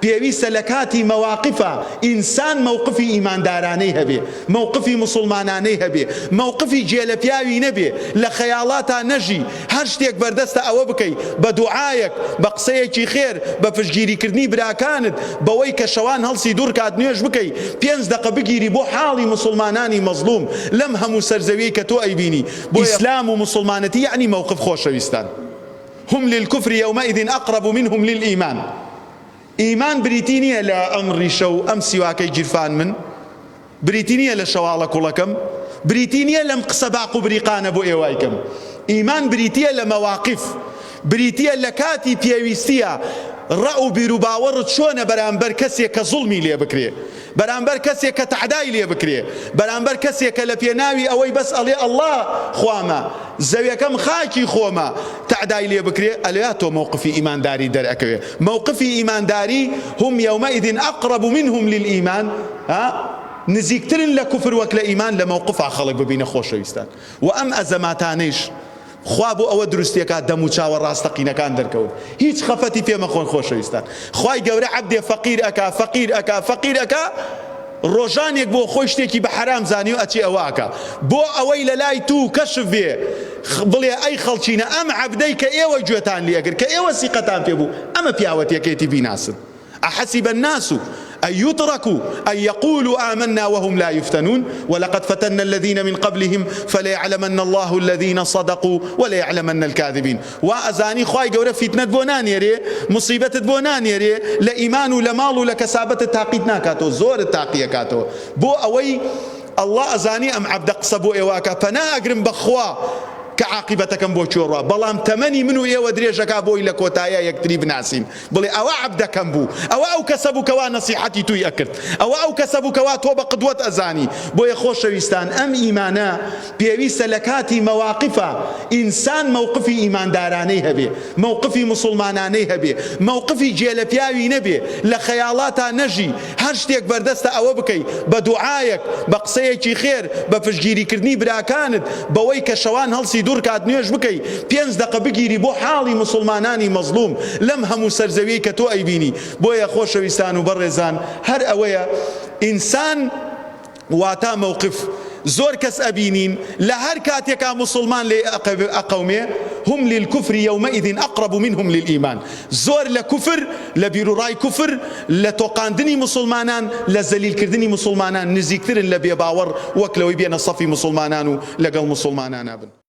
پێویستە لە کاتی مەواقفا ئینسان مەوقفی ئیماندارانەی هەبێ، مەوقفی موسوڵمانانەی هەبێ، مەوقفی گێلەپیاوی نەبێ، لە خەیاڵاتا نەژی، هەر شتێک بەردەستە ئەوە بکەی، بە دوعایەک، بە قسەیەکی خێر، بە پشتگیریکردنی براکانت، بەوەی کە شەوان هەڵسی دوو ڕکات نوێژ بکەی، پێنج دەقە بگیری بۆ حاڵی موسوڵمانانی مەزڵوم لەم هەموو سەرزەویەی کە تۆ ئەیبینی، بۆیە ئیسلام و موسوڵمانەتی یەعنی مەوقف خۆشەویستان. هم للکفر یومئذ اقرب منهم للایمان ئیمان بریتی نییە لە ئەم ڕیشە و ئەم سیواکەی گیرفان من، بریتی نییە لە شەواڵە کوڵەکەم، بریتی نییە لەم قسە باق و بریقانە بۆ ئێوای کەم. ئیمان بریتییە لە مەواقف، بریتییە لە کاتی پێویستییە ڕەئ و بیروباوەڕت چۆنە بەرامبەر کەسێک کە زوڵمی لێ بکرێ، بەرامبەر کەسێک کە تەعدای لێ بکرێ، بەرامبەر کەسێک کە لە پێناوی ئەوەی بەس ئەڵێ ئەڵڵا خوامە، زەویەکەم خاکی خۆمە، تەعدای لێ بکرێ، ئەلێا تۆ مەوقفی ئیمانداری دەرئەکەوێ، مەوقفی ئیمانداری، هم یومئذ اقرب منهم للایمان، ها نزیکترن لە کوفر وەک لە ئیمان، لە مەوقفا خەڵک ببینە خۆشەویستان و ئەم ئەزەماتانەیش. خوا بۆ ئەوە دروستی ئەکات دەم و چاوە ڕاستەقینەکان دەرکەون هیچ خەفەتی پێ مەخۆن خۆشەویستان خوای گەورە عەبدێ فەقیر ئەکا فەقیر ئەکا فەقیر ئەکا ڕۆژانێک بۆ خۆی شتێکی بە حەرام زانی و ئەچێ ئەوە ئەکا بۆ ئەوەی لە لای تو کەشف بێ بڵێ ئەی خەڵکینە ئەم عەبدەی کە ئێوە گوێتان لێ ئەگرت کە ئێوە سیقەتان پێ بوو ئەمە پیاوەتیەکەیەتی بیناسن احسب الناس ان یترکوا ان یقولوا آمنا وهم لا یفتنون ولقد فتنا الذین من قبلهم فلیعلمن اللە الذین صدقوا ولیعلمن الکاذبین وا ئەزانی خوای گەورە فیتنەت بۆ نانێرێ موسیبەتت بۆ نانێرێ لە ئیمان و لە ماڵ و لە کەسابەتت تاقیت ناکاتەوە زۆرت تاقی ئەکاتەوە بۆ ئەوەی اللە ئەزانی ئەم عەبدە قسە بۆ ئێوە ئەکا پەنا ئەگرم بەخوا کە عاقیبەتەکەم بۆ کوێ ڕوا بەڵام تەمەنی من و ئێوە درێژەکا بۆی لە کۆتاییا یەکتری بناسین بڵێ ئەوە عەبدەکەم بوو، ئەوە ئەو کەسە بوو کەوا نەسیحەتی توی ئەکرد، ئەوە ئەو کەسە بوو کەوا تۆ بە قدوەت ئەزانی، بۆیە خۆشەویستان ئەم ئیمانە پێویستە لە کاتی مەواقفا ئینسان مەوقفی ئیماندارانەی هەبێ، مەوقفی موسوڵمانانەی هەبێ، مەوقفی گێلەپیاوی نەبێ، لە خەیاڵاتا نەژی، هەر شتێک بەردەستە ئەوە بکەی، بە دوعایەک، بە قسەیەکی خێر، بە پشتگیریکردنی براکانت، بەوەی کە شەوان هەڵسی دووڕکات نوێژ بکەی، پێنج دەقە بگیری بۆ حاڵی موسوڵمانانی مەزڵوم لەم هەموو سەرزەویەی کە تۆ ئەیبینی، بۆیە خۆشەویستان و بەڕێزان هەر ئەوەیە ئینسان واتا مەوقف زۆر کەس ئەبینین لە هەر کاتێکا موسوڵمان لێی ئەقەومێ هم للکفر یومئذ اقرب منهم للایمان زۆر لە کوفر لە بیروڕای کوفر لە تۆقاندنی موسوڵمانان لە زەلیل کردنی موسوڵمانان نزیکترن لە بێباوەڕ وەک لەوەی بێنە سەفی موسوڵمانان و لەگەڵ موسوڵمانانا بن.